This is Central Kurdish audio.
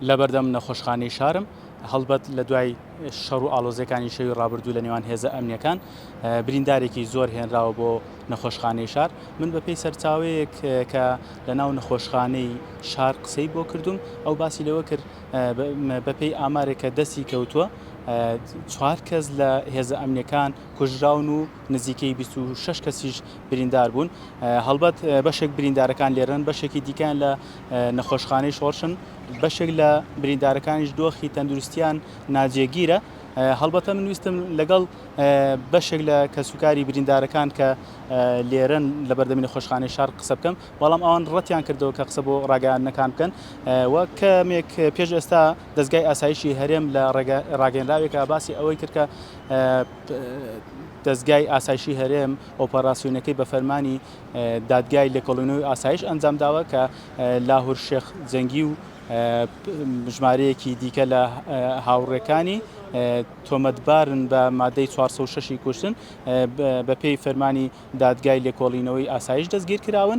لەبەردەم نەخۆشخانەی شارم، هەڵبەت لە دوای شەڕ و ئاڵۆزیەکانی شەوی ڕابردوو لە نێوان هێزە ئەمنیەکان بریندارێکی زۆر هێنراوە بۆ نەخۆشخانەی شار. من بەپێی سەرچاوەیەک کە لە ناو نەخۆشخانەی شار قسەی بۆ کردوم، ئەو باسی لەوە کرد بەپێی ئامارێک کە دەستی کەوتووە چوار کەس لە هێزە ئەمنیەکان کوژراون و نزیکەی 26 کەسیش بریندار بوون. هەڵبەت بەشێک بریندارەکان لێرەن، بەشێکی دیکەیان لە نەخۆشخانەی شۆڕشن، بەشێک لە بریندارەکانیش دۆخی تەندروستیان ناجێگیرە. هەڵبەتە من ویستم لەگەڵ بەشێک لە کەسوکاری بریندارەکان کە لێرەن لە بەردەمی نەخۆشخانەی شار قسە بکەم، بەڵام ئەوان ڕەتیان کردەوە کە قسە بۆ ڕاگەیاندنەکان بکەن و کەمێک پێش ئێستا دەزگای ئاسایشی هەرێم لە ڕاگەیەنراوێکا باسی ئەوەی کرد کە دەزگای ئاسایشی هەرێم ئۆپەراسیۆنەکەی بە فەرمانی دادگای لێکۆڵینەوەی ئاسایش ئەنجامداوە کە لاهور شێخ جەنگی و ژمارەیەکی دیکە لە هاوڕێکانی تۆمەتبارن بە مادەی 406 کوشتن بەپێی فەرمانی دادگای لێکۆڵینەوەی ئاسایش دەستگیر کراون.